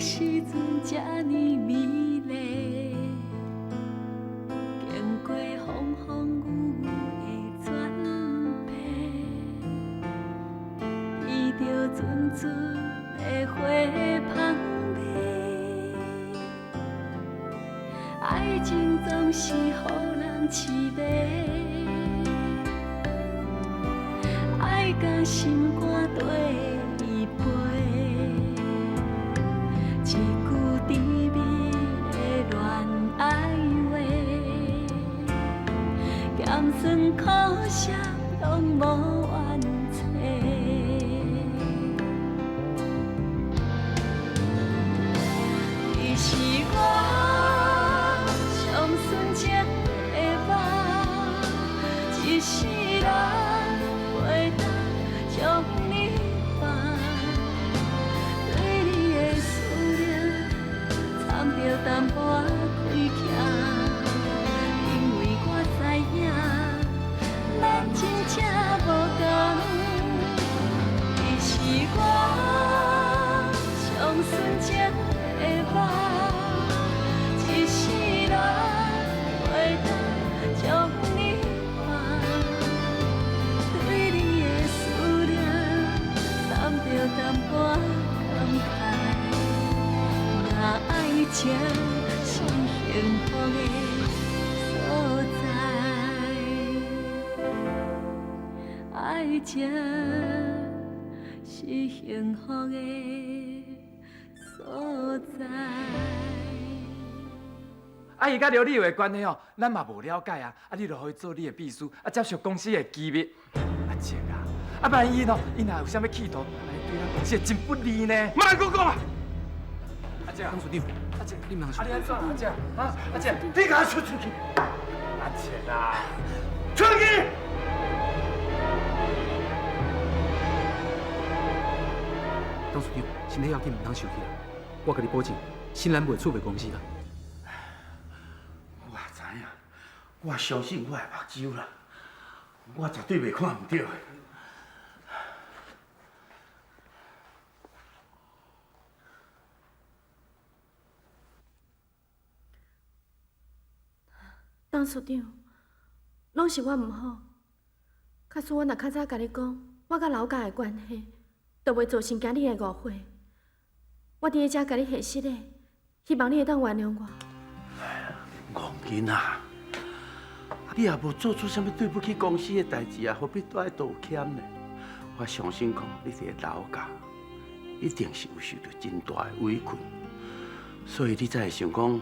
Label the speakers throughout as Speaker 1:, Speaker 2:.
Speaker 1: 時陣這呢美麗，經過風風雨雨的轉變，聞著陣陣的花香味，愛情總是予人痴迷，愛共心肝綴伊飛。一句甜蜜的戀愛話，鹹酸苦澀攏無怨嗟。你是我上純情的夢，一世人袂當將你放。對你的思念，摻著淡薄仔虧欠，因為我知影，咱真正無仝。你是我上純情的夢，一世人袂當將你放。對你的思念，摻著淡薄仔感慨。若愛情是幸福的所在，愛情是幸福的所在。
Speaker 2: 啊，伊佮劉立偉的關係哦，咱嘛無了解啊。啊，你就予伊做你的秘書，啊，接受公司的機密。阿叔啊，啊，萬一哦，伊若有啥物企圖，按呢對咱公司會真不利呢。
Speaker 3: 莫閣講啊！
Speaker 2: 阿叔，
Speaker 4: 董事長，
Speaker 2: 阿叔，
Speaker 4: 你毋通
Speaker 2: 啊，你按怎？阿叔，啊，阿叔，
Speaker 3: 你共我出出去！
Speaker 2: 阿叔啊，
Speaker 3: 出去！
Speaker 4: 董事長，身體要緊，毋通受氣啦。我共你保證，新蘭袂出賣公司啦。
Speaker 3: 我知影，我相信我的目睭啦，我絕對袂看毋著的。
Speaker 5: 董事長，攏是我毋好。假使我若較早共你講，我佮劉家的關係，就袂造成今日的誤會。我佇遮共你解釋的，希望你會當原諒我。
Speaker 3: 戇囡仔，你也無做出啥物對不起公司的代誌啊，何必都愛道歉呢？我相信講，你佇劉家一定是有受著真大的委屈，所以你才會想講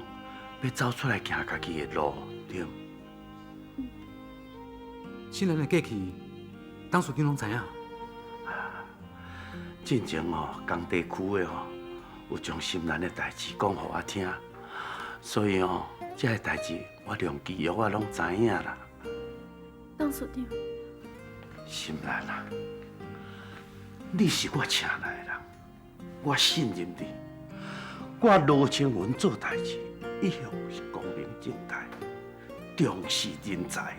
Speaker 3: 欲走出來行家己的路，對毋？
Speaker 4: 新蘭的過去，董事長攏知影。
Speaker 3: 進前哦，工地區的哦，有將心蘭的代誌講予我聽，所以哦，這个代誌我梁基約我攏知影啦。
Speaker 5: 董事長，
Speaker 3: 心蘭啊，你是我請來的人，我信任你。我羅青雲做代誌一向是光明正大，重視人才。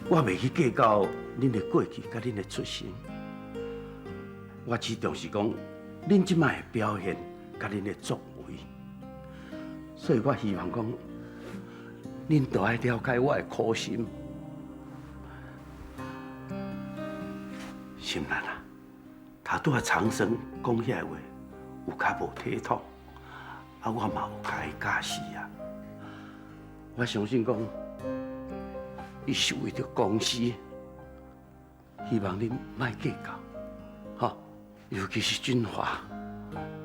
Speaker 3: 我袂去計較恁的過去佮恁的出身，我只重視講恁這擺的表現佮恁的作為。所以我希望講，恁都愛了解我的苦心。心蘭啊，頭拄仔長生講遐個話，有較無體統，啊，我嘛有共伊教示啊。我相信講，伊是為著公司，希望恁莫計較，吼。尤其是俊華，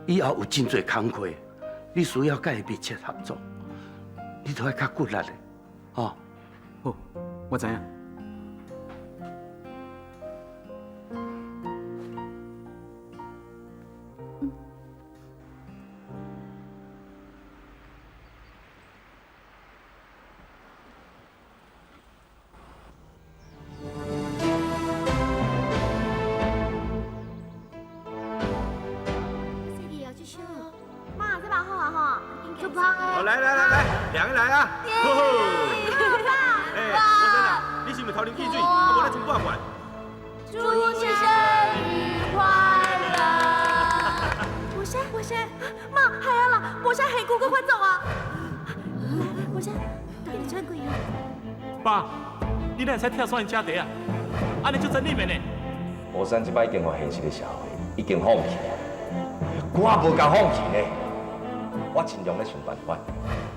Speaker 3: 以後有真濟工課，你需要佮伊密切合作，你著愛較骨力的，吼。
Speaker 4: 好，我知影。
Speaker 5: 媽，這把好啊吼，足香的。
Speaker 6: 來來來來，兩個來啊！哎，國生啊，你是毋是頭啉汽水，啊無咧斟半罐？
Speaker 5: 祝生日快樂！國生，國生，媽，转几号？
Speaker 7: 爸，你哪会使拆散𪜶姐弟啊？按呢足真理面的。
Speaker 8: 宝山这摆已经予现实的社会已经放弃啊，我无共放弃呢，我尽量咧想办法，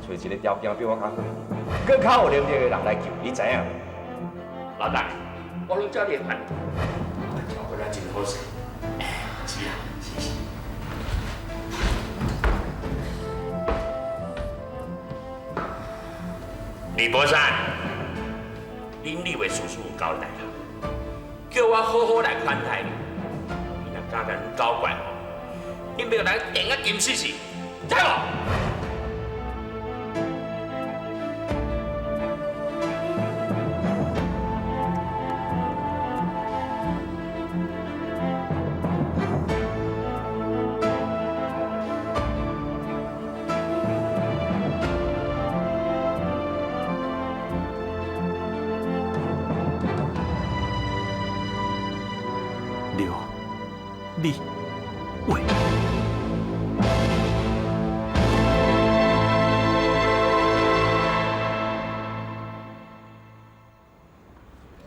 Speaker 8: 揣一个条件比我较好、阁较有能力的人来救，你知影无？老大，我拢照你的办，回来真好势。是啊，是是。
Speaker 9: 李博山，恁李伟叔叔有交代啦，叫我好好来款待你。你若敢共阮搞怪吼，恁欲来电啊金死死，知无？
Speaker 7: 刘、李、伟。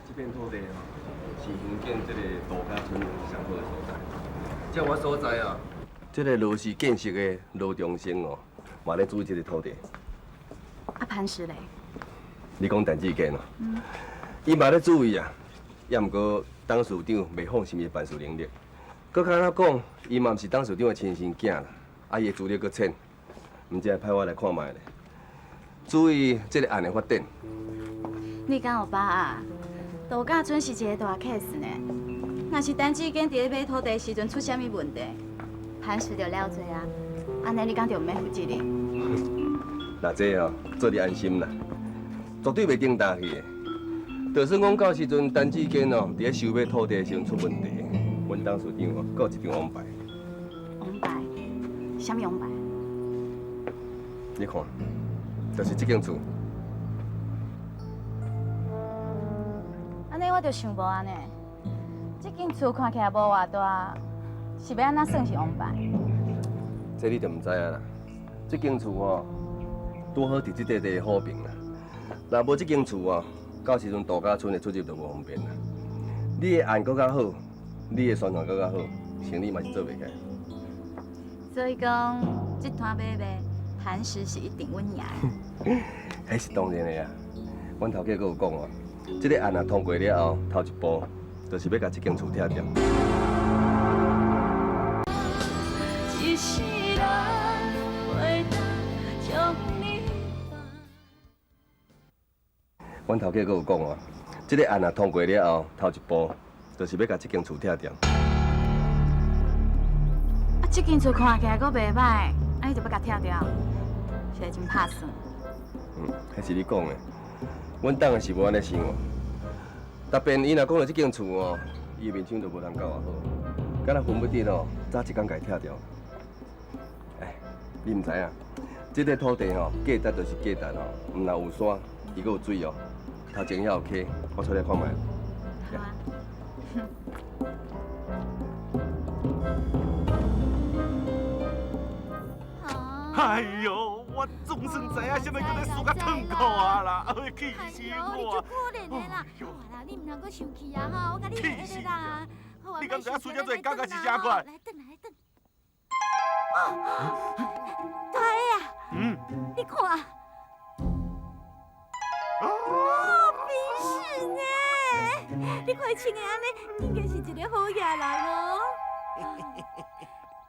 Speaker 10: 这片土地哦，是兴建这个度假村上好的所在。照我所知啊，这个罗氏建设的罗中生哦，嘛咧注意这个土地。
Speaker 11: 啊，磐石咧？
Speaker 10: 你讲陈志坚哦，伊嘛咧注意啊，也毋过董事长袂放心伊的办事能力。阁较怎讲，伊嘛毋是董事长的亲生囝啦，啊，伊的资历阁浅，毋知派我来看觅咧。注意这个案的发展。
Speaker 11: 你敢有把啊？度假村是一个大 case 呢。若是陈志坚伫咧买土地的时阵出啥物问题，磐石就了罪啊。按呢你敢就毋免负责任？
Speaker 10: 那这哦，做你安心啦，绝对袂顶大去的。就算讲到时阵陈志坚哦，伫咧收买土地的时阵出问题，阮董事长哦，阁有一张王牌。
Speaker 11: 王牌？啥物王牌？
Speaker 10: 你看，就是这间厝。
Speaker 11: 按呢我就想无按呢，这间厝看起来无偌大，是欲按怎算是王牌？
Speaker 10: 这你就毋知影啦。这间厝哦，拄好伫这块地的好边啦。若无这间厝哦，到时阵度假村的出入就无方便啦。你的案阁较好，你的宣传阁较好，生意嘛是做袂起来。
Speaker 11: 所以讲，这摊买卖，磐石是一定稳赢的。
Speaker 10: 彼是当然的啊。阮头家阁有讲哦，这个案若通过了后，头一步就是欲共这间厝拆掉。
Speaker 1: 一世人袂当将你放。
Speaker 10: 阮头家阁有讲哦，这个案若通过了后，头一步就是欲共这间厝拆掉。
Speaker 11: 啊，这间厝看起来阁袂歹，啊，你就欲共拆掉，实在真拍算。
Speaker 10: 嗯，彼是你讲的，阮当然是无按呢想哦。特别伊若讲著这间厝哦，伊的面相就无人够偌好，敢若分不得哦，早一工共伊拆掉。哎，你毋知影，这块土地吼，价值就是价值吼，毋但有山，伊阁有水哦。头前遐有溪，我带你来看觅。
Speaker 11: 好啊。
Speaker 6: 哎哟，我总算知影啥物叫做输甲褪裤啊啦！哎，气死我！
Speaker 5: 你足可怜的啦，好啦，你毋通阁生气啊吼，我共你
Speaker 6: 气死
Speaker 5: 啦。
Speaker 6: 你敢知影输遮济，感觉是啥款？
Speaker 5: 来，转来，转。大个啊！
Speaker 6: 嗯。
Speaker 5: 你看。哦，宾士呢？你看伊穿的按呢，应该是一个好野人哦。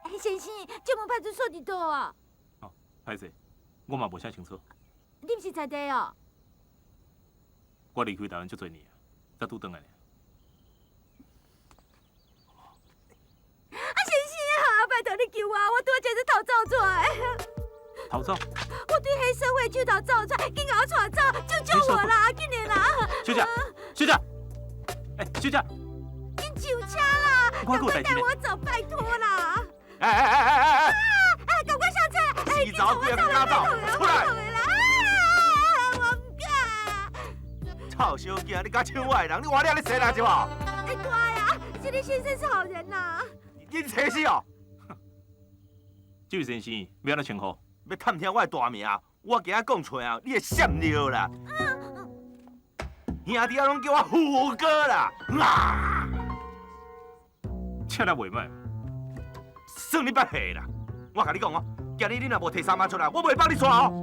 Speaker 5: 哎，先生，这门派出所伫佗啊？
Speaker 7: 哦，歹势，我嘛无啥清楚。
Speaker 5: 你毋是在地哦？
Speaker 7: 我离开台湾足济年啊，才拄转来尔。
Speaker 5: 啊，先生啊，拜托你救我，我拄才逃走出来。
Speaker 7: 逃走？
Speaker 5: 我对黑社会手头走出来，紧共我带走，救救我啦！紧的啦！
Speaker 7: 小姐，小姐，哎，小姐，
Speaker 5: 紧上车啦！赶快带我走，拜托啦！
Speaker 6: 哎哎哎哎哎哎！
Speaker 5: 哎，赶快上车！哎，
Speaker 6: 死查某囝敢走？出来！
Speaker 5: 我毋敢。
Speaker 6: 臭小囝，你敢抢我的人？你活了咧生人是无？
Speaker 5: 哎，大呀，这个先生是好人呐。
Speaker 6: 恁找死哦！
Speaker 7: 这位先生，欲按怎称呼？
Speaker 6: 欲探听我的大名，我今仔講出來啊，你會閃尿啦！兄弟仔攏叫我虎哥啦！啊！
Speaker 7: 車得袂歹，
Speaker 6: 算你捌戲啦！我共你講哦，今日你若無提3萬出來，我袂放你煞哦。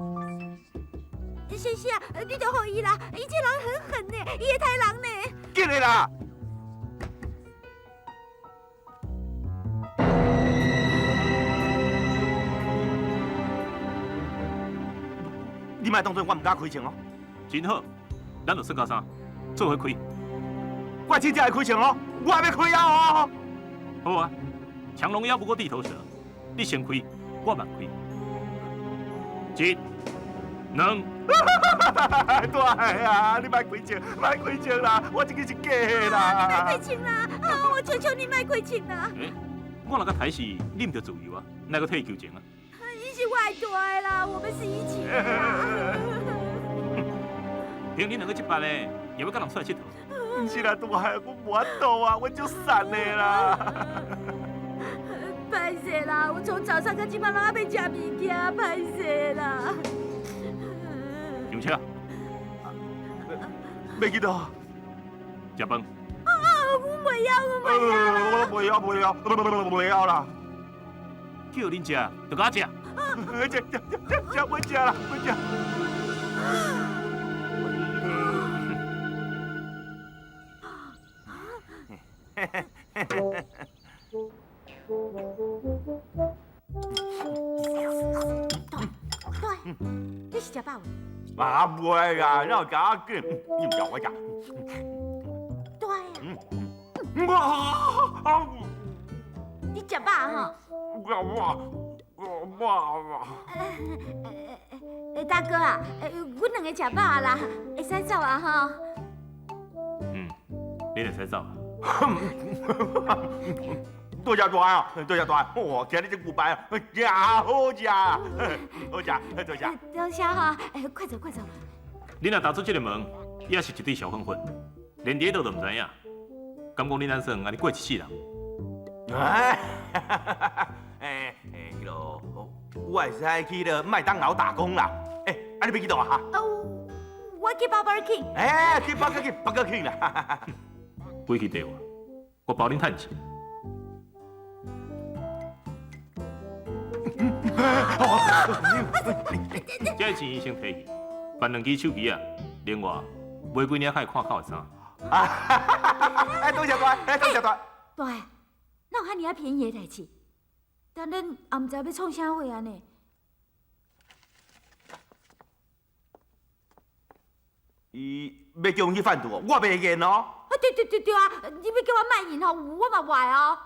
Speaker 12: 先生，你著予伊啦，伊這人很狠呢，伊會刣人呢。
Speaker 6: 緊的啦！你莫當作我毋敢開槍哦。
Speaker 7: 真好，咱就算到啥，做伙開。
Speaker 6: 我真正會開槍哦，我欲開啊哦。
Speaker 7: 好啊，強龍咬不過地頭蛇，你先開，我慢開。一、兩，
Speaker 6: 大啊！你莫開槍，莫開槍啦！我這個是假的啦。
Speaker 12: 你莫開槍啦！啊，我求求你莫開槍啦！
Speaker 7: 欸，我若閣刣死，你毋著自由啊？哪閣替伊求情啊？
Speaker 12: 伊是我的大的啦，我們是一起的啦。
Speaker 7: 憑恁兩個這般呢，也欲佮人出來𨑨迌？
Speaker 6: 毋是啦，大漢，我無法度啊，我足瘦的啦。
Speaker 12: 歹勢啦，我從早上到這擺攏猶未食物件，歹勢啦。
Speaker 7: 上車。
Speaker 6: 欲去佗？
Speaker 7: 食飯。
Speaker 12: 啊！我袂曉，我袂曉啦。
Speaker 6: 我袂曉，袂曉，袂曉啦。
Speaker 7: 叫恁食，就共我食。
Speaker 6: 食食食食，我食啦，我食。
Speaker 12: 對，你是食飽未？
Speaker 6: 啊，袂啦，你若食較緊，你毋食我食。
Speaker 12: 對啊。
Speaker 6: 哇！
Speaker 12: 你食飽吼？
Speaker 6: 哇哇哇哇！
Speaker 12: 大哥啊，阮兩個食飽啦，會使走啊吼？
Speaker 7: 嗯，你會使走。
Speaker 6: 多謝大啊，多謝大！哇，今日這牛排真好食，好食，多謝。
Speaker 12: 多謝哈，快走快走。
Speaker 7: 你若踏出這个門，也是一堆小混混，連佇佗都毋知影。敢講恁按算按呢過一世人？
Speaker 6: 哎，哎哎，彼个，我會使去彼个麥當勞打工啦。欸，啊你欲去佗啊？
Speaker 12: 哦，我去 Burger King。
Speaker 6: 欸，去 Burger King，Burger King 啦。
Speaker 7: 回去綴我，我包恁趁錢。這錢先提去，辦兩支手機啊，另外買幾領較會看口的衫。
Speaker 6: 哎，多謝大，哎，多謝大。
Speaker 12: 大，哪有遐爾仔便宜的代誌？但恁也毋知欲創啥貨按呢。
Speaker 6: 伊欲叫阮去販毒哦，我袂願哦。
Speaker 12: 啊，對對對對啊！你欲叫我賣淫吼，我嘛袂哦。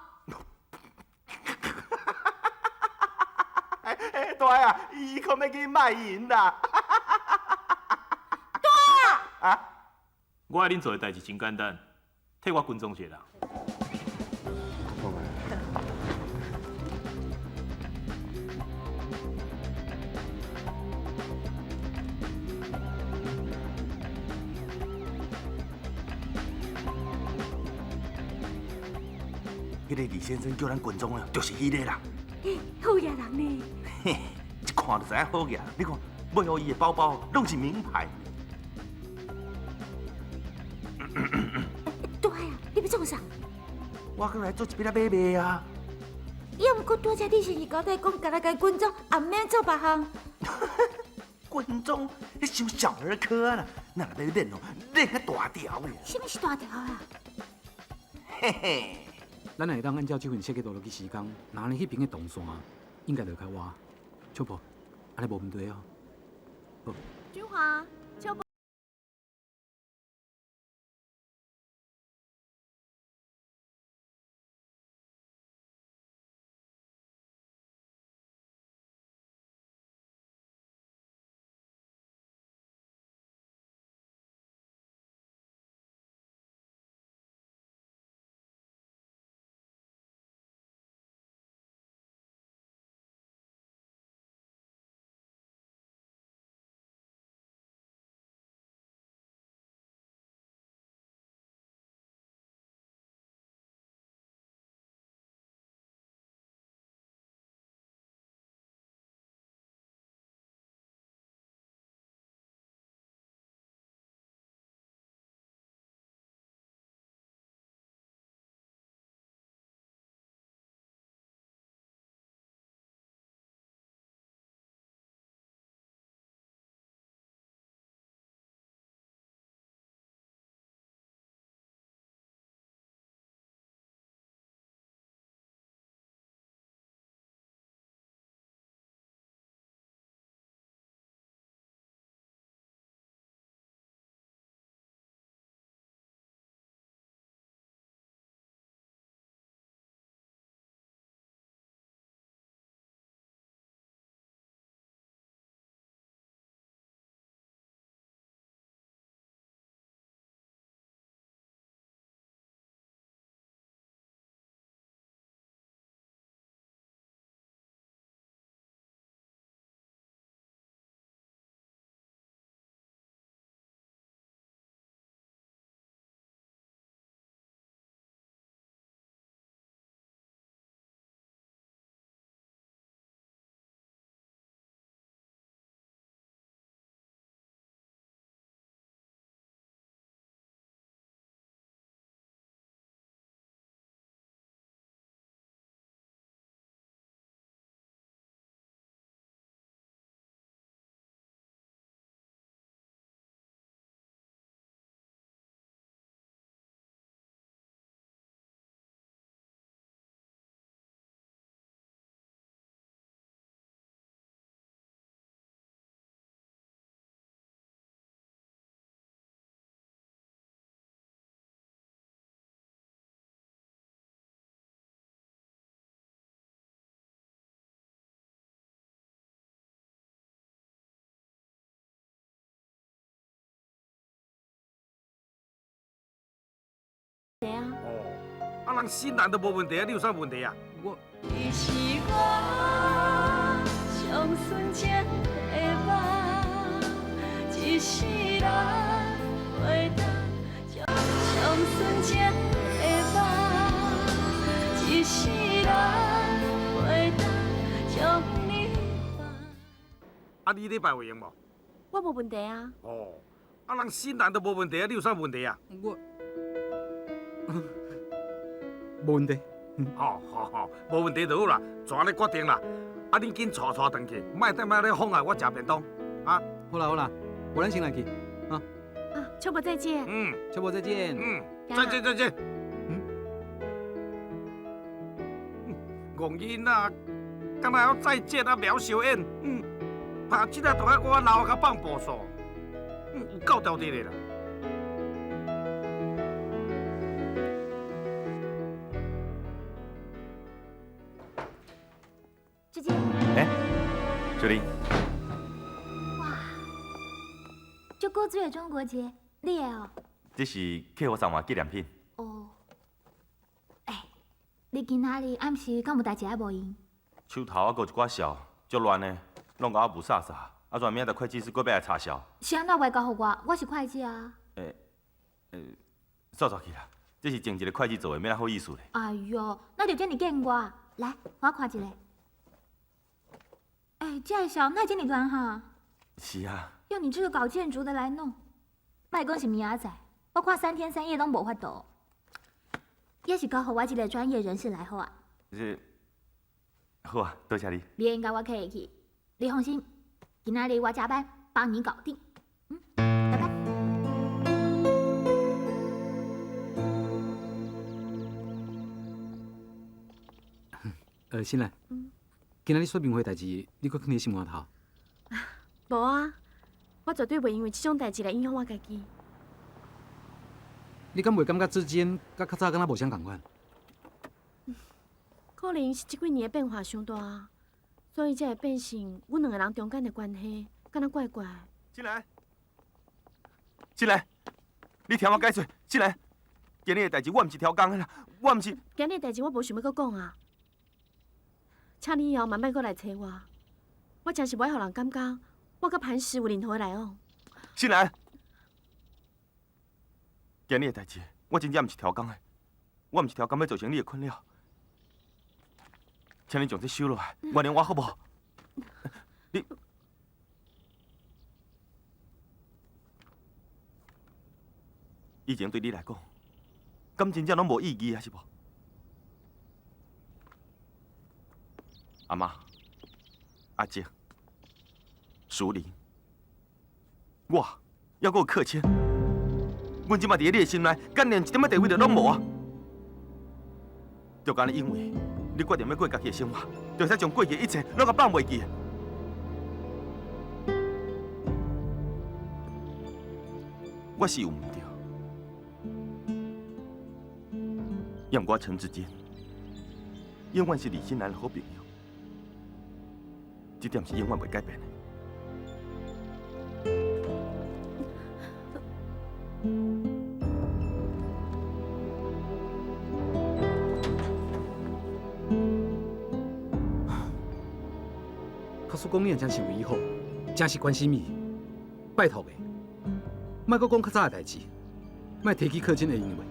Speaker 6: 欸，大啊，伊可欲去賣淫啦！
Speaker 12: 大啊！
Speaker 6: 啊！
Speaker 7: 我愛恁做的代誌真簡單，替我跟蹤一個人。
Speaker 6: 彼个李先生叫咱跟蹤的，就是彼个啦。
Speaker 12: 欸，好野人呢？
Speaker 6: 嘿，一看就知影好野。你看，買予伊的包包攏是名牌。
Speaker 12: 大啊，你欲創啥？
Speaker 6: 我閣來做一筆仔買賣啊！
Speaker 12: 抑毋過拄才你是是交代講，共來共跟蹤，也毋免做別項。
Speaker 6: 跟蹤，彼傷小兒科啦！咱若欲練哦，練較大條的。
Speaker 12: 啥物是大條啊？
Speaker 6: 嘿嘿。
Speaker 4: 咱若會當按照這份設計圖落去施工，若按呢彼爿的動線，應該就較活。秋婆，按呢無問題哦。好。
Speaker 5: 君華，秋婆。題啊。
Speaker 3: 哦，啊，人新蘭都無問題啊，你有啥問題啊？
Speaker 4: 我。
Speaker 1: 你是我上純情的夢，一世人袂當將上純情的夢，一世人袂當將你放。
Speaker 3: 啊，你禮拜有閒無？
Speaker 5: 我無問題啊。
Speaker 3: 哦，啊，人新蘭都無問題啊，你有啥問題啊？
Speaker 4: 我無問題。
Speaker 3: 好好好，無問題就好啦，就按呢決定啦。啊，恁緊帶帶轉去，莫踮遐咧妨礙我食便當。啊，
Speaker 4: 好啦好啦，無咱先來去。啊。
Speaker 5: 啊，秋伯再見。
Speaker 3: 嗯，
Speaker 4: 秋伯再見。
Speaker 3: 嗯，再見再見。嗯。戇囡仔，敢若曉再見啊，袂曉相演。嗯，拍這個就愛我鬧甲放步數。嗯，有夠調滴的啦。
Speaker 12: 志堅。
Speaker 6: 欸，淑玲。
Speaker 12: 哇，這古錐的中國結，你的哦？
Speaker 6: 這是客戶送我紀念品。
Speaker 12: 哦。欸，你今仔日暗時敢有代誌愛無閒？
Speaker 6: 手頭還閣有一寡數，足亂的，弄甲我霧煞煞。啊，怎明仔載會計師閣欲來查數？
Speaker 12: 是按怎袂交予我？我是會計啊。
Speaker 6: 欸，煞煞去啦，這是前一个會計做的，免好意思咧。
Speaker 12: 哎喲，哪著這爾見外？來，我看一下。欸，這个數哪會這爾亂哈？
Speaker 6: 是啊。
Speaker 12: 用你這個搞建築的來弄，莫講是明仔載，我看3天3夜攏無法度。也是交予我這個專業人士來好啊。
Speaker 6: 這好啊，多謝你。
Speaker 12: 免共我客氣，你放心，今仔日我加班幫你搞定。嗯，拜拜。
Speaker 4: 新蘭。今仔日說明會代誌，你閣囥佇心肝頭？
Speaker 5: 無啊，我絕對袂因為這種代誌來影響我家己。
Speaker 4: 你敢袂感覺志堅佮較早敢若無相仝款？
Speaker 5: 可能是這幾年的變化傷大，所以才會變成阮兩个人中間的關係，敢若怪怪。
Speaker 6: 進來，進來，你聽我解釋。進來，今日的代誌我毋是刁工的啦，我毋是。
Speaker 5: 今日的代誌我無想欲閣講啊。請你以後嘛莫閣來揣我，我真是無愛予人感覺我佮磐石有任何的來往。
Speaker 6: 新蘭，今日的代誌我真正毋是刁工的，我毋是刁工欲造成你的困擾，請你將這收落來，原諒我好無？你以前對你來講，敢真正攏無意義啊，是無？阿媽、阿姐、淑玲，我猶閣有客卿，阮這擺佇你的心內，敢連一點仔地位都攏無啊！就敢若因為你決定欲過家己的生活，就會使將過去的一切攏共放袂記。我是有毋對，也毋過陳志堅永遠是李新蘭的好朋友。這點是永遠袂改變的。
Speaker 4: 假使講你若真是為伊好，真是關心伊，拜託的，莫閣講較早的代誌，莫提起客親的因為。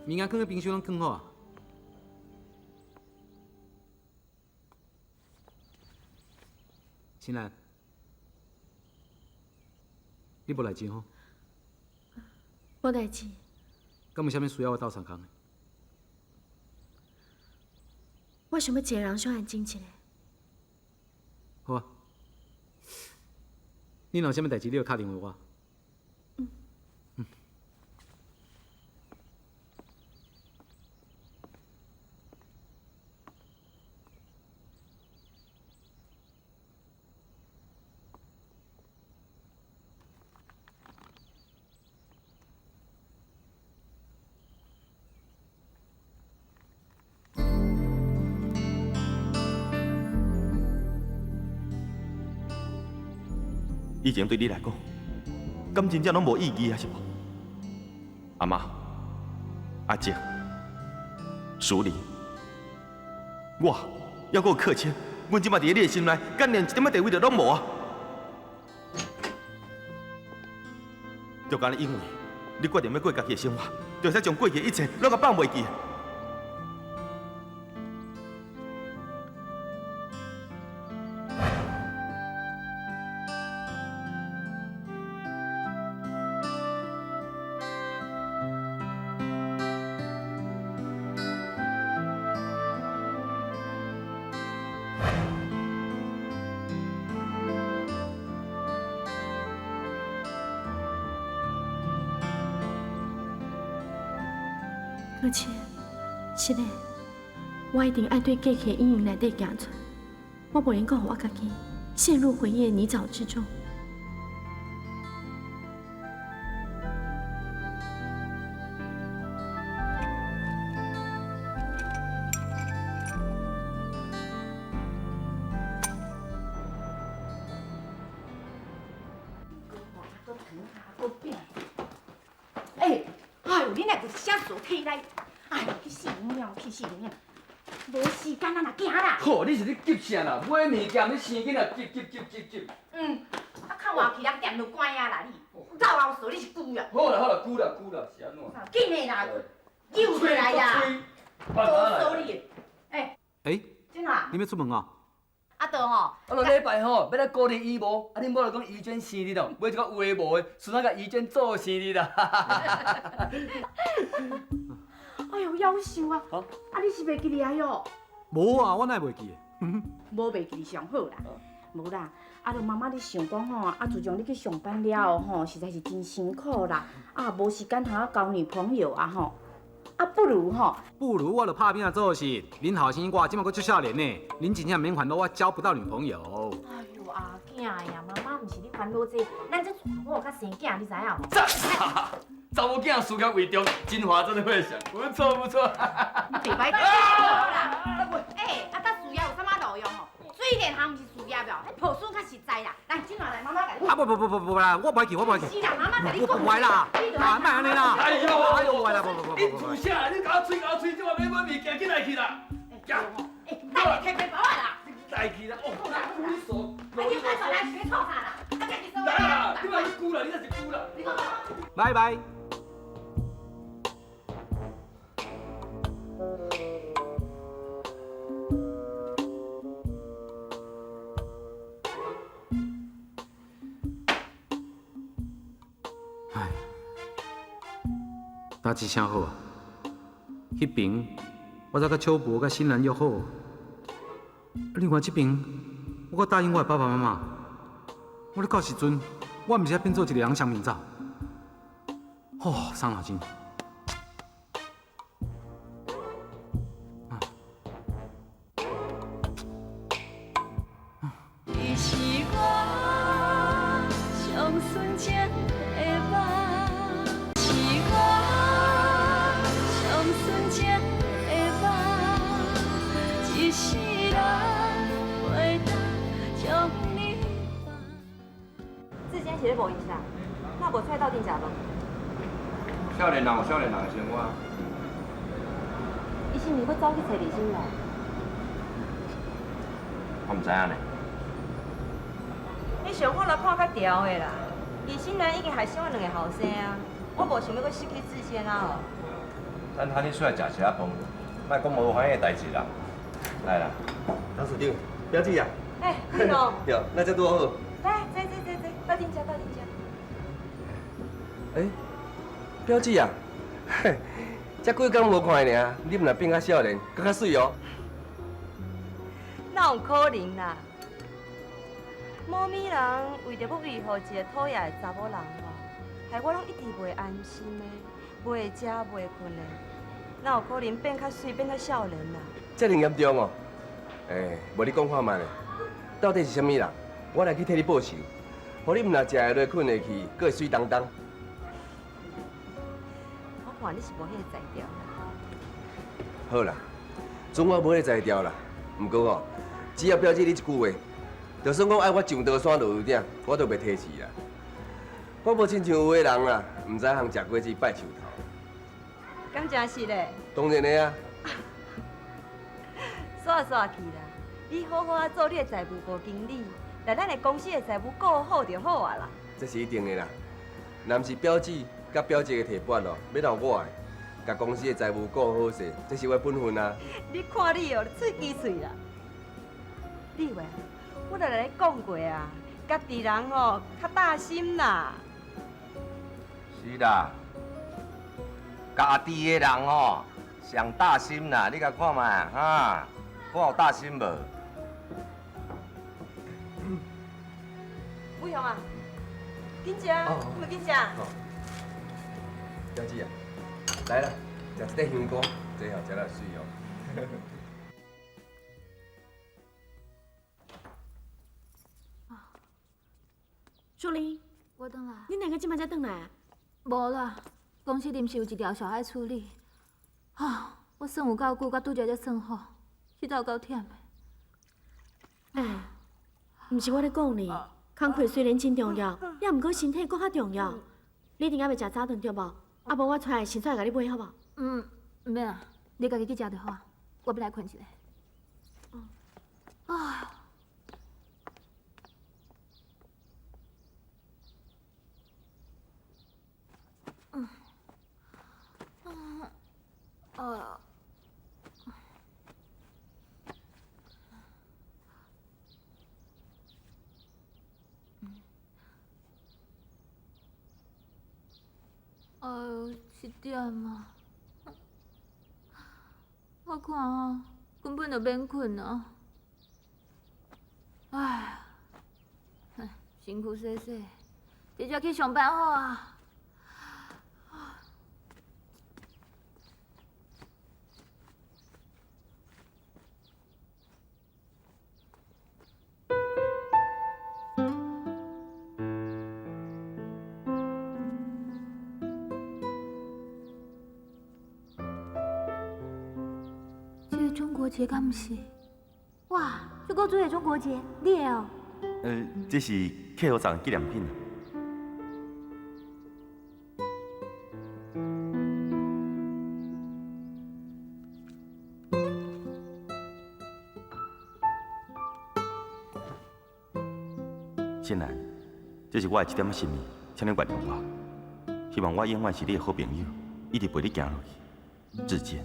Speaker 4: 物件囥佇冰箱攏囥好啊。新蘭，你無代誌吼？
Speaker 5: 無代誌。
Speaker 4: 敢有啥物需要我鬥相共的？
Speaker 5: 我想欲一个人小安靜一下。
Speaker 4: 好啊。你若有啥物代誌，你就敲電話我。
Speaker 6: 以前對你來講，敢真正攏無意義啊，是無？阿媽、阿姐、淑玲，我猶閣有客謙，阮這擺佇你的心內，敢連一點仔地位都攏無啊！就干焦因為你決定欲過家己的生活，就會使將過去的一切攏共放袂記。
Speaker 5: 而且，是的，我一定爱对过去的阴影内底行出，我无能阁予我家己陷入回忆的泥沼之中。
Speaker 13: 欸，哎呦，你若有啥事提来？哎，去死猫，去死猫！无时间啊，若行啦。
Speaker 2: 好，你是咧急啥啦？买物件你生囡仔急急急急急。
Speaker 13: 嗯，啊，较活去人店就关啊啦，你老老实你是旧啦。
Speaker 2: 好啦好啦，旧啦旧啦，是按怎？
Speaker 13: 紧的啦，扭过来啦，多数你。欸，
Speaker 4: 欸，
Speaker 13: 怎啊？
Speaker 4: 你欲出门哦？
Speaker 13: 啊，对吼。
Speaker 2: 啊，落礼拜吼，欲来鼓励伊无？啊，恁某就讲怡娟生日哦，买一个有的无的，顺仔共怡娟做生日啦。
Speaker 13: 哎呦，夭寿啊！啊，你是袂记得啊哟？
Speaker 4: 无啊，我哪会袂记得？
Speaker 13: 无袂记得上好啦。无啦，啊，著妈妈咧想讲吼，啊，自从你去上班了后吼，实在是真辛苦啦，啊，无时间通啊交女朋友啊吼，啊，不如吼，
Speaker 4: 不如我著拍拼做事。恁后生我这马阁足少年呢，恁真正免烦恼我交不到女朋友。
Speaker 13: 哎呦，阿囝呀，妈妈毋是咧烦恼这，咱这娶某佮生囝，你知影无？
Speaker 2: 查某囝事业为重，金华真的会想，不错不错。
Speaker 13: 你别摆啦！欸，啊，搭事业有啥物路用吼？水电行毋是事业哦，彼破损较实在啦。来，金华来，妈妈共你。
Speaker 4: 啊不不不不不啦，我不爱去，我不爱去。
Speaker 13: 是啦，妈妈共你讲。
Speaker 4: 我不爱啦，啊，莫按呢啦。
Speaker 2: 哎呦，
Speaker 4: 哎呦，我啦，不不不不。
Speaker 2: 你厝啥？你共我吹共我吹，这嘛欲买物件，紧来去啦。
Speaker 13: 行。欸，等下提钱包啦。
Speaker 2: 来去啦，哦，你傻。
Speaker 13: 啊，你快来学创啥啦？啊，家己
Speaker 2: 来啦，你嘛是久啦，你那是久啦。
Speaker 4: 拜拜。唉，代志啥好啊？彼边我才佮秋博、佮新兰约好，啊，另外这边我阁答应我的爸爸妈妈，我咧到时阵，我毋是爱变做一个人双面走。哦，伤脑筋。
Speaker 1: 你是我上纯情的梦，是我上纯情的梦，一世人袂当将你放。
Speaker 11: 志坚是咧无闲啥？哪无出来斗阵食饭？
Speaker 10: 少年人有少年人的生活。
Speaker 11: 伊是毋是阁走去揣李心兰？
Speaker 8: 我毋知影呢。
Speaker 11: 你想法来看较调的啦。李心兰已经害死我两个后生啊，我无想欲阁失去志坚啊吼。
Speaker 8: 等下你出来食一下饭，莫讲无欢喜的代志啦。来啦，
Speaker 10: 董事长，表姐啊。
Speaker 11: 哎，你好。
Speaker 10: 对，那这拄好。
Speaker 11: 来，坐坐坐坐，斗阵食，斗阵食。
Speaker 10: 哎，表姐啊，嘿，这几工无看尔，你毋若变较少年，阁较媠哦。
Speaker 11: 哪有可能啦？某咪人为著欲维护一个讨厌的查某人哦，害我拢一直袂安心的，袂食袂睏的，哪有可能变较媠，变较少年啦？
Speaker 10: 这尔严重哦？哎，无你讲看觅咧，到底是啥物人？我来去替你报仇，予你毋若食会落、睏会去，阁会媠当当。
Speaker 11: 我看你是无彼个才调啦。
Speaker 10: 好啦，准我无彼个才调啦。毋过吼，只要表姐你一句话，就算讲爱我上刀山落油鼎，我都袂推辞啦。我无亲像有的人啦，毋知通食果子拜树头。
Speaker 14: 敢真实嘞？
Speaker 10: 当然的啊。
Speaker 14: 煞煞去啦！你好好仔做你的财务部经理，来咱的公司的财务顾好就好啊啦。
Speaker 10: 这是一定的啦。若毋是表姊佮表姐的提拔哦，欲留我的，共公司的财务顾好势，这是我的本分啊。
Speaker 14: 你看你哦，喙支喙啦。你话，我就来讲过啊，家己人吼较大心啦。
Speaker 8: 是啦，家己的人吼上大心啦，你共看觅哈，看有大心无？
Speaker 14: 伟雄啊，紧食，你嘛紧食。
Speaker 10: 表姊啊，来啦，食一块香菇，这吼食了媠哦。
Speaker 5: 淑玲，
Speaker 12: 我转来。
Speaker 5: 恁两个这摆才转来？
Speaker 12: 无啦，公司临时有一条小爱处理。啊，我算有够久，才拄才才算好，实在有够忝的。
Speaker 5: 哎，毋是我咧讲你，工课虽然真重要，也毋过身体阁较重要。你一定犹未食早顿对无？啊，无我出来先出来共你买好无？
Speaker 12: 嗯，毋免啊，你家己去食就好啊。我欲来睏一下。啊。啊。哎哟，一点啊！我看啊，根本就免睏啊！哎，身躯洗洗，直接去上班好啊！中国结敢毋是？哇，这个做的中国结，你的哦？
Speaker 6: 这是客户送的纪念品。新兰，这是我的一点仔心意，请你原谅我。希望我永远是你的好朋友，一直陪你行落去。志坚。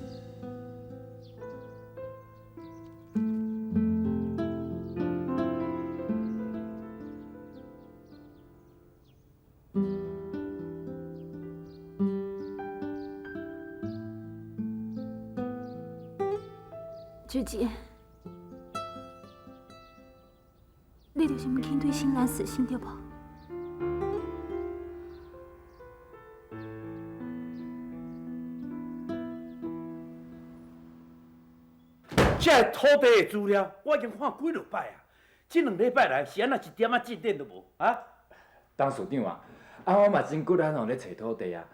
Speaker 12: 志坚，你就是毋肯对新兰死心对无？
Speaker 3: 这土地的资料我已经看几落摆啊，这两礼拜来是按怎一点仔进展都无啊？
Speaker 2: 董事长啊，啊我嘛真骨力吼咧揣土地啊，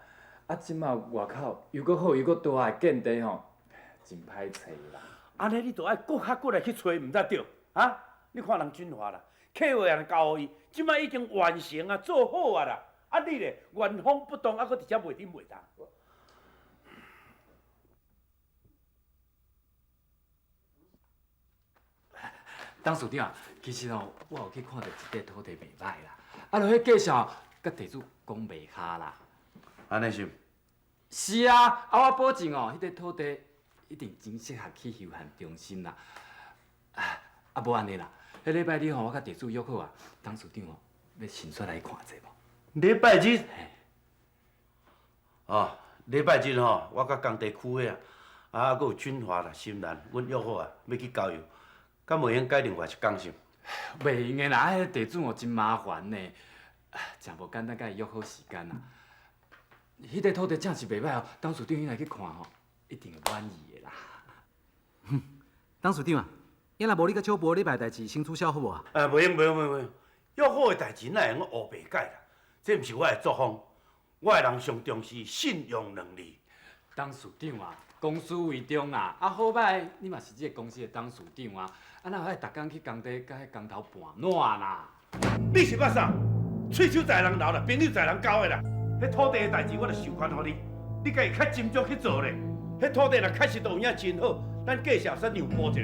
Speaker 2: 啊这马外口又阁好又阁大的建地吼，真歹揣啦。
Speaker 3: 按呢你就爱阁较骨力去揣，毋才对啊！你看人军华啦，客户也交予伊，这马已经完成啊，做好啊啦。啊你咧原封不动，啊阁伫遮袂顶袂动。
Speaker 2: 董事长，其实吼，我有去看著一块土地袂歹啦，啊，就彼价钱佮地主讲袂下啦。
Speaker 3: 按呢是？
Speaker 2: 是啊，啊我保证哦，彼块土地一定真适合去休闲中心啦。啊，无按呢啦，彼礼拜日吼，我佮地主约好啊，董事长哦，欲先出来看者无？
Speaker 3: 礼拜日？哦，礼拜日吼，我佮工地区的啊，啊，阁有军华啦、新兰，阮约好啊，欲去郊游，敢袂用改另外一工是？
Speaker 2: 袂用的啦，啊，彼地主哦真麻烦呢，真无简单，佮伊约好时间啊。彼块土地真是袂歹哦，董事长你来去看吼，一定会满意的啦。
Speaker 4: 董事长啊，抑若无你佮小博礼拜代志先取消好无啊？
Speaker 3: 袂用袂用袂用，约好的代志哪会用乌白改啦？这毋是我的作风，我的人上重视信用两字。
Speaker 2: 董事长啊，公司为重啦。啊，好歹你嘛是这个公司的董事长啊，啊，哪有爱逐工去工地佮彼工头盘烂啦？
Speaker 3: 你是欲啥？喙手在人留啦，朋友在人交的啦。彼土地的代志，我著授权予你，你家己较斟酌去做咧。彼土地若确实都有影真好，咱价钱会使让步一下。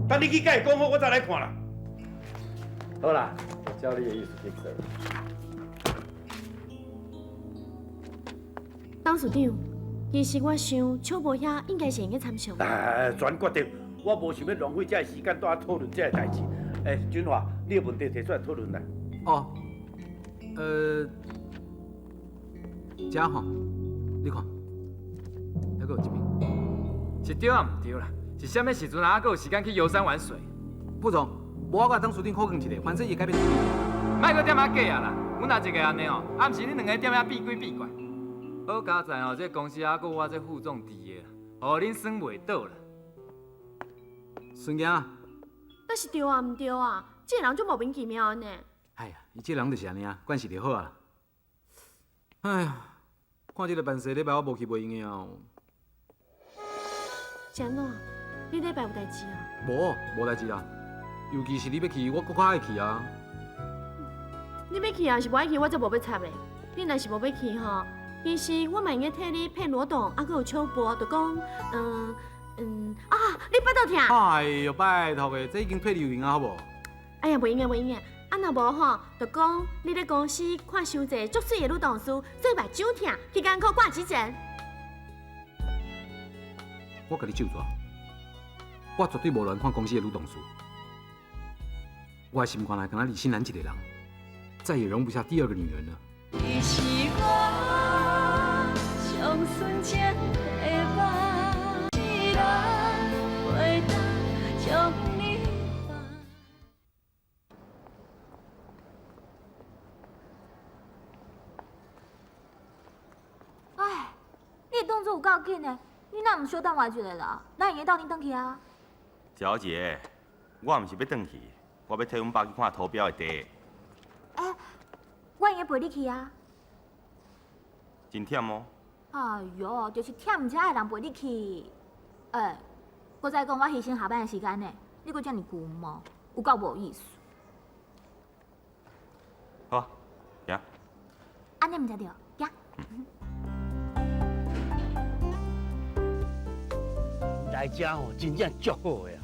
Speaker 3: 等你去共伊讲好，我再来看啦。
Speaker 2: 好啦，我照你的意思去做。
Speaker 5: 董事长，其实我想秋波遐应该是会用参详。
Speaker 3: 哎，全决定，我无想欲浪费这个时间伫遐讨论这个代志。哎，俊华，你的问题提出来讨论来。
Speaker 4: 哦，遮吼，你看，犹阁有一边。
Speaker 2: 是对啊，毋对啦？是啥物时阵啊，阁有时间去游山玩水？
Speaker 4: 副总，无我共董事长讨论一下，反正伊会改变主意。
Speaker 2: 莫阁踮遐假啊啦！阮若一个按呢吼，啊，毋是恁两个踮遐比鬼比怪。好佳哉吼，这公司犹阁有我这副总伫的啦，予恁耍袂倒啦。
Speaker 4: 孙囝，
Speaker 5: 但是对啊，毋对啊？这个人足莫名其妙的呢。
Speaker 4: 哎呀，伊这个人就是按呢啊，惯势就好啊。哎呀，看这个办事礼拜我无去袂用的哦。
Speaker 5: 是按怎？你礼拜有代志啊？
Speaker 4: 无，无代志啊。尤其是你欲去，我阁较爱去啊。
Speaker 5: 你欲去抑是无爱去，我才无欲插咧。你若是无欲去吼，其实我嘛会用得替你骗罗董，啊，阁有秋波，就讲，啊，你腹肚疼。
Speaker 4: 哎哟，拜托的，这已经退流行啊，好无？
Speaker 5: 哎呀，袂用的，袂用的。啊，若无吼，就讲你咧公司看伤济足媠的女同事，所以目睭疼，去艰苦挂急诊。
Speaker 4: 我共你咒煞，我绝对无乱看公司的女同事。我的心肝内敢若李新兰一个人，再也容不下第二个女人了。
Speaker 1: 你是我上纯情的梦，一世人袂当将你放。
Speaker 12: 哎，你的动作有够紧的，你哪毋小等我一下啦？咱会用斗阵转去啊？
Speaker 6: 小姐，我毋是欲转去，我欲替阮爸去看投标的地。
Speaker 12: 哎，我会用陪你去啊。
Speaker 6: 真忝哦。
Speaker 12: 哎哟，就是忝才爱人陪你去。哎，阁再讲我牺牲下班的时间呢，你阁遮尔龟毛，有够无意思。
Speaker 6: 好啊，行。
Speaker 12: 按呢毋才对，行。
Speaker 3: 来遮吼，真正足好的啊！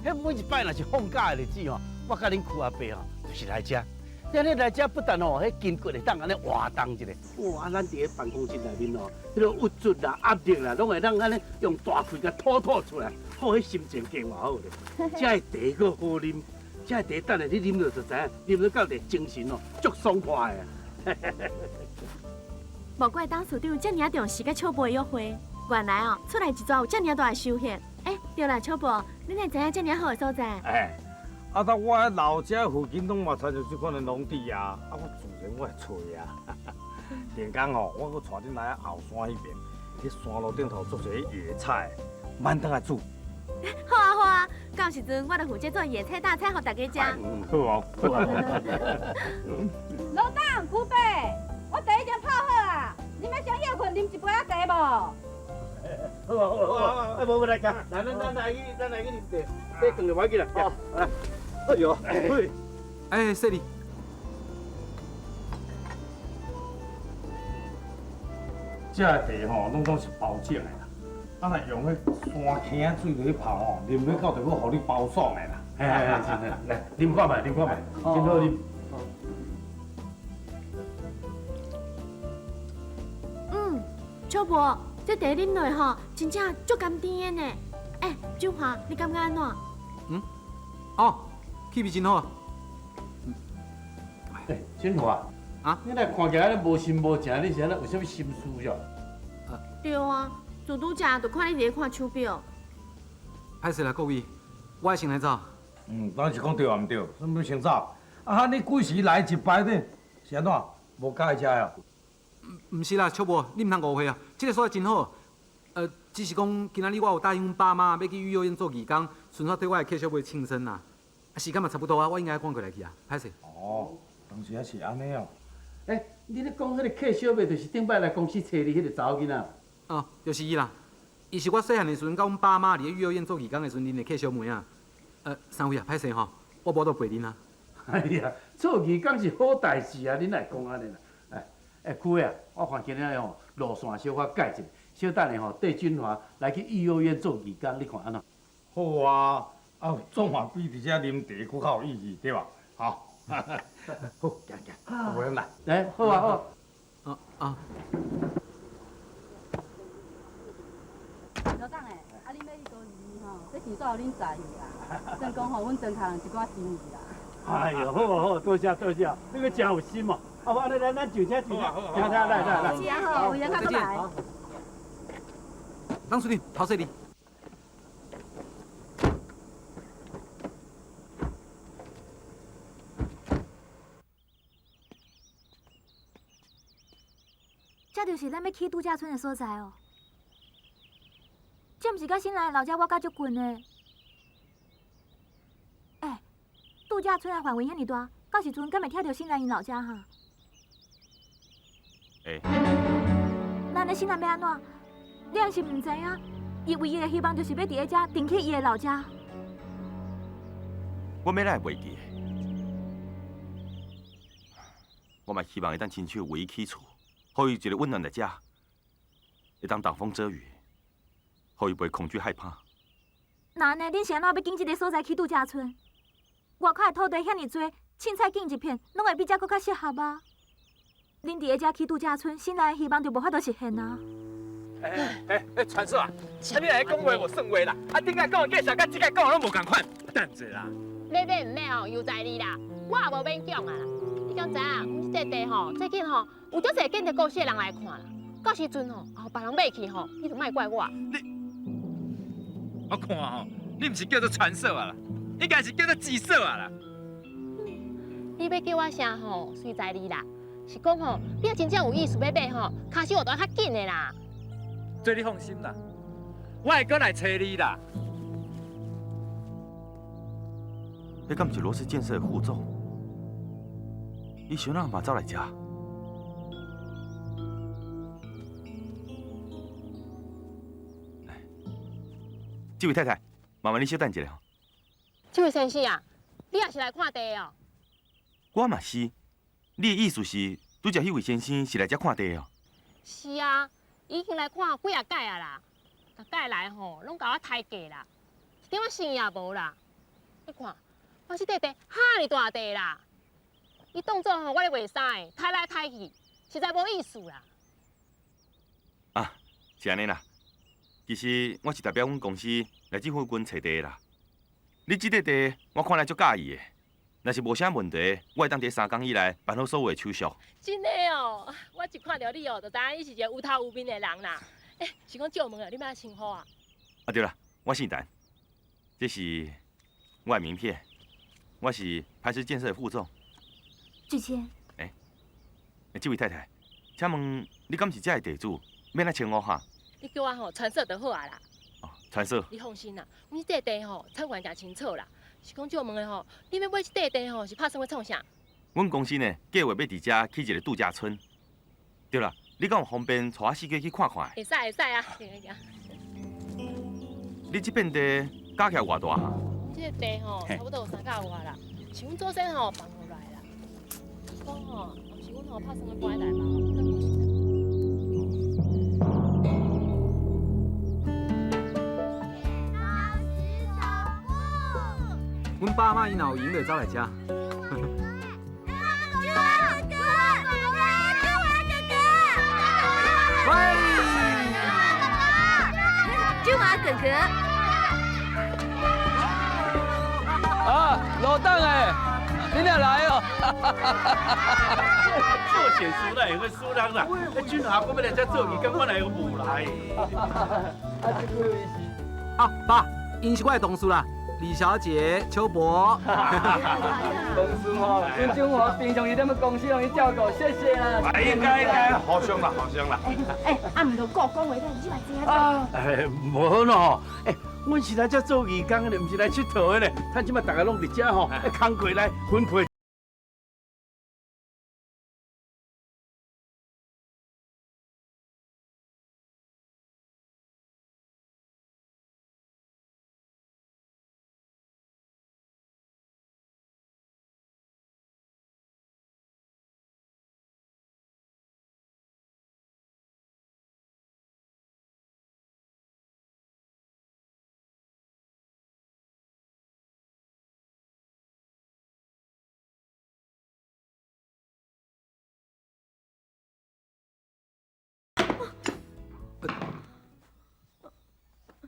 Speaker 3: 彼每一摆若是放假的日子吼，我佮恁区阿伯吼，就是来遮。你按呢来遮不但吼，彼筋骨会当按呢活动一下。哇！咱伫咧办公室内面吼，彼个郁卒啦、压力啦，拢会当按呢用大气共吐吐出来，好，彼心情更偌好咧。遮的茶阁好啉，遮的茶等下你啉落就知影，啉落到底精神哦，足爽快的。
Speaker 5: 无怪董事长遮尔重视佮秋波的约会，原来哦，出来一逝有遮尔大的收获。欸，对啦，秋波，你哪会知影遮尔好的所在？
Speaker 15: 欸，啊，当我老家附近拢嘛亲像这款的农地啊，啊，我自然我会揣啊。顶工吼，我阁带恁来后山彼边，彼山路顶头做一个野菜，慢转来煮。
Speaker 5: 好啊好啊，到时阵我就负责做野菜大餐予大家食。
Speaker 15: 好哦。
Speaker 14: 老董、古伯，我茶已经泡好啊，你欲先歇睏，啉一杯仔茶无？
Speaker 3: 好啊好啊好啊，哎，无无来，来，咱来去，咱来去啉茶，茶放就无要紧啦。好，来。哎哟，嘿，
Speaker 4: 哎，细腻。
Speaker 15: 这个茶吼，拢总是包种的啦。啊，若用彼山坑水落去泡吼，啉落到就阁予你包爽的啦。
Speaker 3: 嘿嘿嘿，真的，来啉看觅，啉看觅，真好啉。
Speaker 5: 嗯，秋伯，这茶啉落吼，真正足甘甜的呢。欸，九华，你感觉按怎？
Speaker 4: 嗯，哦，气味真好。
Speaker 3: 欸，振华，
Speaker 4: 啊，
Speaker 3: 你若看起来无神无情，你是按怎有啥物心事哟？
Speaker 5: 对啊，自拄才就看你伫咧看手表。
Speaker 4: 歹势啦，各位，我爱先来走。
Speaker 15: 嗯，当是讲对啊，毋对？啥物先走？啊，你几时来一摆呢？是按怎？无佮意遮哦？
Speaker 4: 毋是啦，秋伯，你毋通误会啊。这个所在真好，只是讲今仔日我有答应阮爸妈欲去育幼院做义工，顺续替我的客小妹庆生啦。啊，时间嘛差不多啊，我应该赶过来去啊，歹势。
Speaker 15: 哦，当时啊是按呢哦。
Speaker 3: 欸，你咧讲彼个客小妹，就是顶摆来公司揣你彼个查某囡仔？
Speaker 4: 哦，就是伊啦。伊是我細漢的時陣，佮阮爸媽佇咧育幼院做義工的時陣，認的客小妹仔。三位啊，歹勢吼，我無法度陪恁啊。
Speaker 3: 哎呀，做義工是好代誌啊！恁哪會講按呢啦？哎，哎，區啊，我看今仔日吼路線小可改一下，小等下吼綴俊華來去育幼院做義工，你看按怎？
Speaker 15: 好啊，啊，總嘛比佇遮啉茶閣較有意義，對吧？好，
Speaker 3: 好，行行，
Speaker 15: 有閒來。
Speaker 3: 來，好啊好。
Speaker 4: 啊啊。
Speaker 14: 老董的，啊，恁欲去高雄吼，這錢煞予恁財用啦，算講吼，阮莊跤人一寡心意啦。
Speaker 3: 哎呦，好啊好，多謝多謝，你個真有心哦。啊，無按呢，咱咱上車上車，上車來來來。
Speaker 14: 是啊吼，有閒較閣來。
Speaker 4: 董事長，頭洗你。
Speaker 12: 這就是咱欲去度假村的所在哦。這毋是佮新蘭的老家我較足近的。欸，度假村的範圍遐爾大，到時陣敢會拆著新蘭𪜶老家哈？
Speaker 6: 會。
Speaker 12: 那按呢新蘭欲按怎？你抑是毋知影，伊唯一的希望就是欲佇咧遮定去伊的老家。
Speaker 6: 我欲來會袂記的，我嘛希望會當親手為伊起厝，予伊一個溫暖的家，會當擋風遮雨，予伊袂恐懼害怕。
Speaker 12: 那按呢，恁是按怎欲揀這个所在去度假村？外口的土地遐爾濟，凊彩揀一片，攏會比這閣較適合啊。恁佇咧遮起度假村，新蘭的希望就無法度實現啊。
Speaker 2: 欸欸欸，傳說啊，啊你來講話無算話啦，啊頂擺講的價錢佮這擺講的攏無仝款，等者啦。
Speaker 16: 欲買毋買吼，由在你啦，我也無勉強啊啦。你敢知影？阮這塊地吼，最近吼有足濟建設公司的人來看啦。到時陣吼，予別人買去吼，你就莫怪我。
Speaker 2: 你，我看吼，你毋是叫做傳說啊啦，應該是叫做紫色啊啦。
Speaker 16: 你欲叫我啥吼，隨在你啦。是講吼，你若真正有意思欲買吼，跤手活著較緊的啦。
Speaker 2: 這你放心啦，我會閣來揣你啦。
Speaker 6: 彼敢毋是羅氏建設的副總？伊想怎嘛走來遮？這位太太，麻煩你小等一下吼。
Speaker 16: 這位先生啊，你也是來看地的哦？
Speaker 6: 我嘛是。你的意思是，拄才彼位先生是來遮看地的哦？
Speaker 16: 是啊，已經來看幾仔擺啊啦，逐擺來吼，攏共我刣價啦，一點仔誠意也無啦。你看，我這塊地哈爾大塊啦，伊當做吼我咧賣衫的，刣來刣去，實在無意思啦。
Speaker 6: 啊，是按呢啦。其實我是代表阮公司來這附近揣地的啦。你這塊地，我看來足佮意的。若是無啥問題，我會當佇三工以內辦好所有的手續。
Speaker 16: 真的哦，我一看著你哦，就知影你是一個有頭有面的人啦。欸，是講借問啊，你欲按怎稱呼啊？
Speaker 6: 啊對啦，我姓陳，這是我的名片，我是磐石建設的副總。
Speaker 12: 志謙。
Speaker 6: 欸，這位太太，請問你敢是這的地主？欲按怎稱呼哈？
Speaker 16: 你叫我吼傳說就好啊啦。
Speaker 6: 哦，傳說。
Speaker 16: 你放心啦，阮這塊地吼產權誠清楚啦。是講借問的吼，你欲買這塊地吼，是拍算欲創啥？
Speaker 6: 阮公司呢，計劃欲佇遮起一個度假村。對啦，你敢有方便帶我四界去看看？
Speaker 16: 會使會使啊，行行。
Speaker 6: 你這片地加起來偌大哈？
Speaker 16: 這個地吼，差不多有三甲外啦，是阮祖先吼放落來啦。是講吼，毋是阮吼拍算欲搬來嘛？
Speaker 4: 阮爸媽𪜶若有閒，就會走來遮。喂！
Speaker 1: 九華哥哥。
Speaker 2: 啊，老董的，你哪來哦？
Speaker 3: 做善事哪會用輸人啦？俊華閣欲來遮做義工，我哪會無來？
Speaker 4: 啊，爸，𪜶是我的同事啦。李小姐、邱伯，
Speaker 2: 公司吼，阮政府平常時踮公司予伊照顧，謝謝啦。
Speaker 3: 應該應該，互相啦，互相啦。
Speaker 13: 欸，啊，毋著顧講話，你嘛知影。
Speaker 3: 啊，欸，無好咯，欸，阮是來遮做義工的，毋是來𨑨迌的咧。趁這擺大家攏佇遮吼，工課來分配。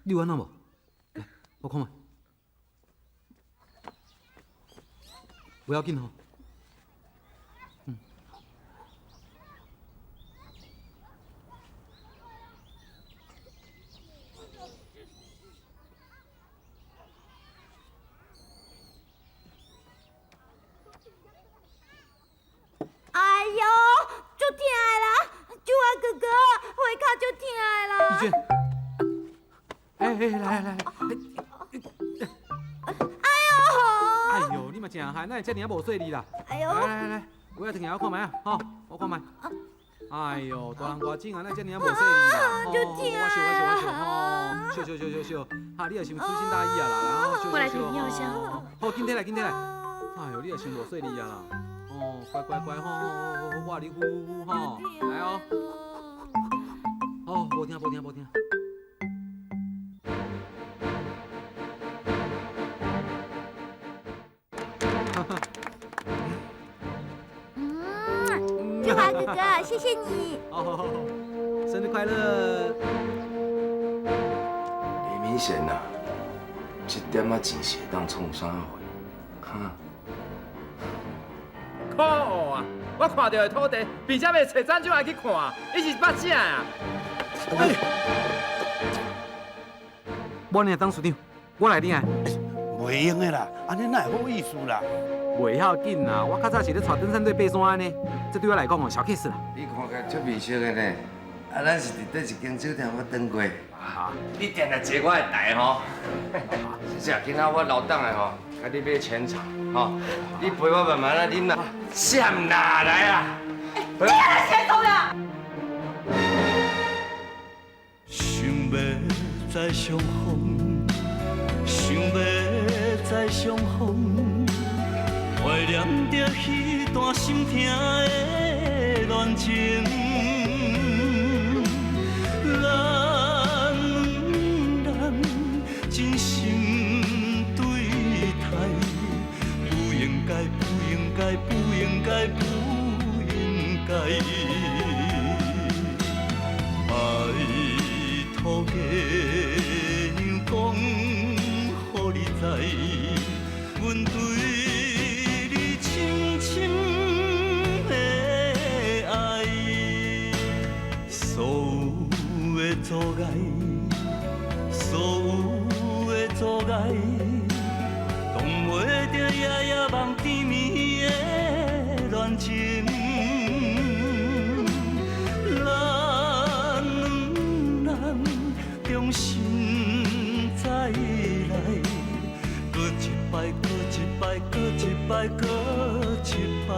Speaker 4: 你有按怎無？來，我看覓。不要緊吼。嗯。
Speaker 17: 哎呦，足疼的啦！九阿哥哥，血口足疼的啦！
Speaker 4: 丽娟，哎哎，来来来，
Speaker 17: 哎呦！
Speaker 4: 哎呦，你嘛真害，哪会遮尔仔无细腻啦？
Speaker 17: 哎呦！
Speaker 4: 来来来，有影疼我看觅啊，吼，我看觅。哎呦，大人大种啊，哪会遮尔仔无细腻啦？
Speaker 17: 足疼！
Speaker 4: 我笑我笑我笑吼，笑笑笑笑笑，哈，你也伤粗心大意啊啦，然后笑
Speaker 5: 我来
Speaker 4: 笑
Speaker 5: 提药箱。
Speaker 4: 好，紧提来紧提来。哎呦，你也伤无细腻啊啦。哦，乖乖乖，吼吼吼吼，我你呼呼呼吼，来哦。哦，无疼无疼无疼。
Speaker 17: 嗯，志华哥哥，谢谢你。
Speaker 4: 好好好，生日快乐！
Speaker 18: 李明贤啊，这点仔钱是会当创啥货？哈？
Speaker 2: 可恶啊！我看到的土地，并且袂揣站长来去看，伊是捌啥啊？
Speaker 4: 无呢，董事长，我来领。
Speaker 3: 袂用的啦，按呢哪会好意思啦？
Speaker 4: 袂要紧啦，我较早是咧带登山队爬山呢，这对我来讲哦，小 case 啦。
Speaker 18: 你看起来足面熟的呢，啊，咱是伫佗一间酒店我转过。啊，你定定坐我的台吼。是啊，今仔我留转来吼，共你买全场吼，你陪我慢慢仔啉啦。闪啦，来啊！
Speaker 14: 你来谁做呀？
Speaker 19: 想欲再相逢，想欲再相逢，怀念著彼段心疼的恋情。咱两人真心对待，不应该，不应该，不应该，不应该。拜托月娘讲予你知，阮对你深深的爱，所有的阻碍，所有的阻碍，挡袂住夜夜梦甜蜜的恋情。咱两人重新再来，阁一摆，阁一摆，阁一摆，阁一摆。